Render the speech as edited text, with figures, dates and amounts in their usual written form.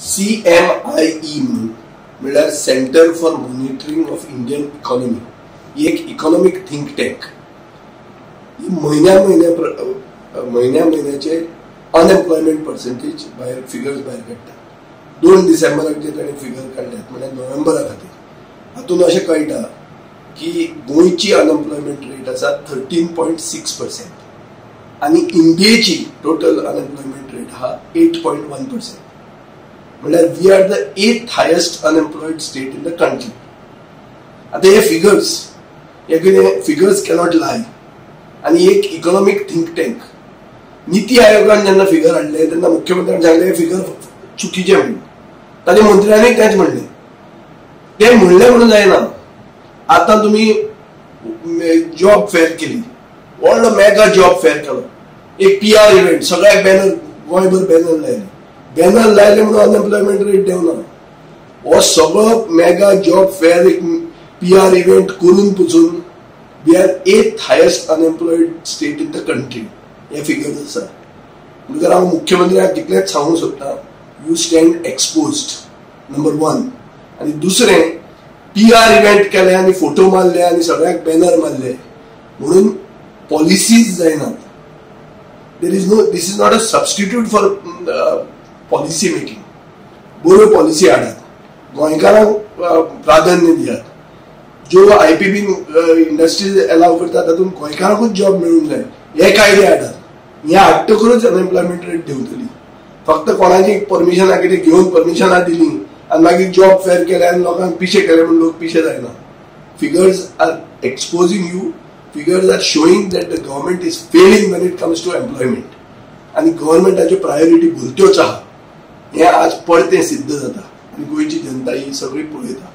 CMIE म्हणून, म्हणल्यार Centre for Monitoring of Indian Economy, ही एक इकॉनॉमीक थिंक टँक, ही म्हयन्या म्हयन्या म्हयन्याचे अनएम्प्लॉयमेंट पर्सेंटेज भायर फिगर्स भायर काडटा. 2 डिसेंबराक जे ताणें फिगर काडल्यात म्हणल्यार नोव्हेंबरा खातीर, हातूंत अशें कळटा की गोंयची अनएम्प्लॉयमेंट रेट आसा 13.6% आनी इंडियेची टोटल अनएम्प्लॉयमेंट रेट आहा 8.1%. म्हणल्यार we are the 8th highest unemployed state in the country. आतां हे फिगर्स, हे कितें फिगर्स कॅनॉट लाय. आनी एक इकॉनॉमीक थिंक टँक निती आयोगान जेन्ना फिगर हाडले तेन्ना मुख्यमंत्र्यान सांगलें हे फिगर चुकीचे म्हणून, ताच्या मंत्र्यांनी तेंच म्हणलें. तें म्हणलें म्हणून जायना. आतां तुमी जॉब फेअर केली, व्हडलो मेगा जॉब फेअर केलो, एक PR event, सगळ्याक बॅनर, गोंयभर बॅनर लायले, बॅनर लायले म्हणून अनएम्प्लॉयमेंट रेट देंवना. हो सगळो मेगा जॉब फेअर एक PR event करून पसून we are 8th highest unemployed state in the country, हे फिगर्स आसा. म्हणटकर हांव मुख्यमंत्र्याक तितलेंच सांगूंक सोदता, you stand exposed number 1. आनी दुसरें, PR event केले आनी फोटो मारले आनी सगळ्याक बॅनर मारले म्हणून पॉलिसीज जायनात. There is no, this is not a substitute for policy making. बऱ्यो पॉलिसी हाडात, गोंयकारांक प्राधान्य दियात. ज्यो IPP industries allow करता तातूंत गोंयकारांकूच जॉब मेळूंक जाय, हे कायदे हाडात. हे हाडटकरूच अनएम्प्लॉयमेंट रेट देंवतली. फक्त कोणाची परमिशनां कितें घेवन परमिशनां दिली आनी मागीर जॉब फेअर केले आनी लोकांक पिशे केले म्हूण लोक पिशे जायना. Figures are exposing you, figures are showing that the government is failing when it comes to employment. आनी गव्हर्मेंटाच्यो प्रायोरिटी भलत्योच आहा, हें आज परतें सिद्ध जाता आनी गोंयची जनता ही सगळी पळयता.